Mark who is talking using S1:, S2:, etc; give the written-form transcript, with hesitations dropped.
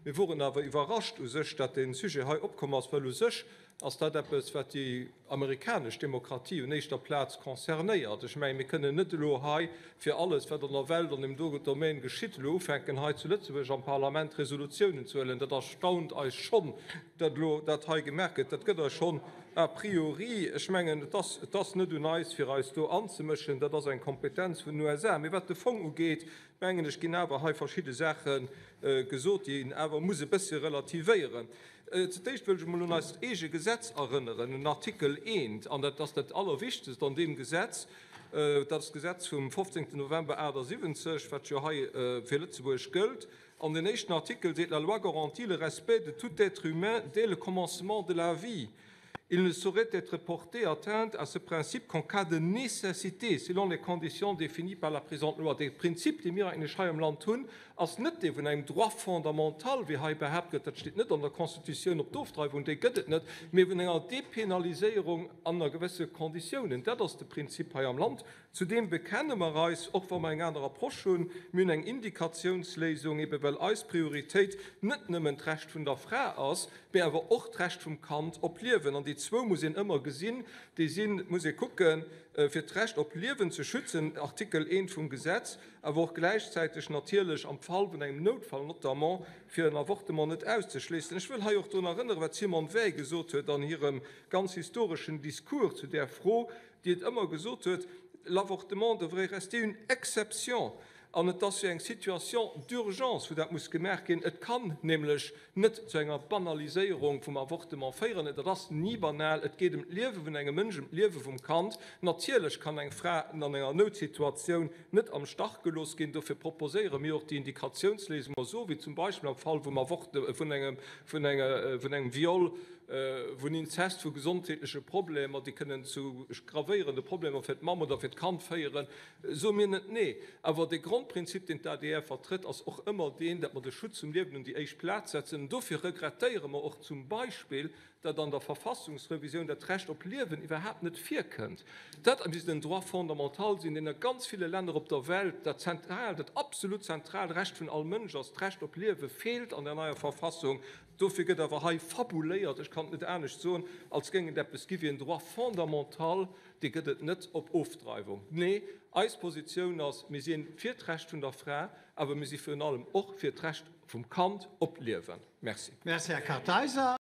S1: Mir woren awer iwwerrascht u sech, datt dee Sujet hei opkomm ass, well u sech ass dat eppes, wat déi amerikanesch Demokratie un éischter Plaz concernéiert. Ech mengen, mir kënnen net elo hei fir alles, wat an der Welt an deem do Domaine geschitt, elo ufänken, hei zu Lëtzebuerg am Parlament Resolutiounen ze huelen. Dat erstaunt eis schonn, datt elo dat hei gemaach gëtt. Dat gëtt eis schonn a priori. Ech mengen, et ass, et ass net un eis, fir eis do anzemëschen. Dat ass eng Kompetenz vun den USA. Mee wat de Fong ugeet, mengen ech, ginn awer hei verschidde Saache gesot, déi een awer muss e bëssche relativéieren. Zu d'éischt wëll ech emol un eist eege Gesetz erënneren, un Artikel 1, an dat ass dat Allerwichtegst an deem Gesetz, dat ass d'Gesetz vum 15. November 78, wat jo hei fir Lëtzebuerg gëllt. An den éischten Artikel seet, La loi garantit le respect de tout être humain dès le commencement de la vie. Il ne saurait être porté atteinte à ce principe qu'en cas de nécessité, selon les conditions définies par la présente loi. Dee Prinzip, dee mir eigentlech hei am Land hunn, ass net dee vun engem Droit fondamental, wéi hei behaapt gëtt, dat steet net an der Constitutioun, op d'Ofdreiwung, déi gëtt et net, mee vun enger Dépénaliséierung ënner gewësse Konditiounen. Dat ass de Prinzip hei am Land. Zu deem bekenne mer eis, och wa mer eng aner Approche hunn. Mir hunn eng Indikatiounsléisung, ebe well eis Prioritéit net nëmmen d'Recht vun der Fra ass, mee awer och d'Recht vum Kand op Liewen. An déi zwou muss een ëmmer gesinn. Déi sinn, et muss ee kucken, fir d'Recht op Liewen ze schützen, Artikel 1 vum Gesetz, awer och gläichzäiteg natierlech am Fall vun engem Noutfall notamment, fir en Avortement net auszeschléissen. Ech wëll hei och drun erënneren, wat d'Simone Veil gesot huet an hirem ganz historeschen Discours zu där Fro, déi et ëmmer gesot huet, L'avortement devrait rester une exception. An et ass jo eng Situation d'urgence, wou dat muss gemaach ginn. Et kann nämlech net zu enger Banaliséierung vum Avortement féieren. Et ass ni banal. Et geet ëm d'Liewe vun engem Mënsch, ëm d'Liewe vum Kand. Natierlech kann eng Fra an enger Noutsituatioun net am Stach gelooss ginn. Dofir proposéiere mir och déi Indikatiounsléisung, esou wéi zum Beispill am Fall vum Avorte vun engem, vun enger, vun engem Viol, vun Inzest, vu gesondheetleche Problemer, déi kënnen zu gravéierende Problemer fir d'Mamm oder fir d'Kand féieren, soe mir net nee. Awer de Grondprinzip, deen d'ADR vertrëtt, ass och ëmmer deen, datt mer de Schutz vum Liewen un déi éischt Plaz setzen. An dofir regrettéiere mer och zum Beispill, datt an der Verfassungsrevisioun dat Recht op Liewen iwwerhaapt net virkënnt. Dat misst en Droit fondamental sinn, deen a ganz ville Länner op der Welt dat zentral, dat absolut zentral Recht vun all Mënsch ass. D'Recht op Liewe feelt an der neier Verfassung. Dofir gëtt awer hei fabuléiert, ech kann et net anescht soen, als géing et eppes gi wéi en Droit fondamental. Dee gëtt et net op Ofdreiwung. Nee, eis Positioun ass, mir si fir d'Recht vun der Fra, awer mir si virun allem och fir d'Recht vum Kand op Liewen. Merci.
S2: Merci, Här Kartheiser.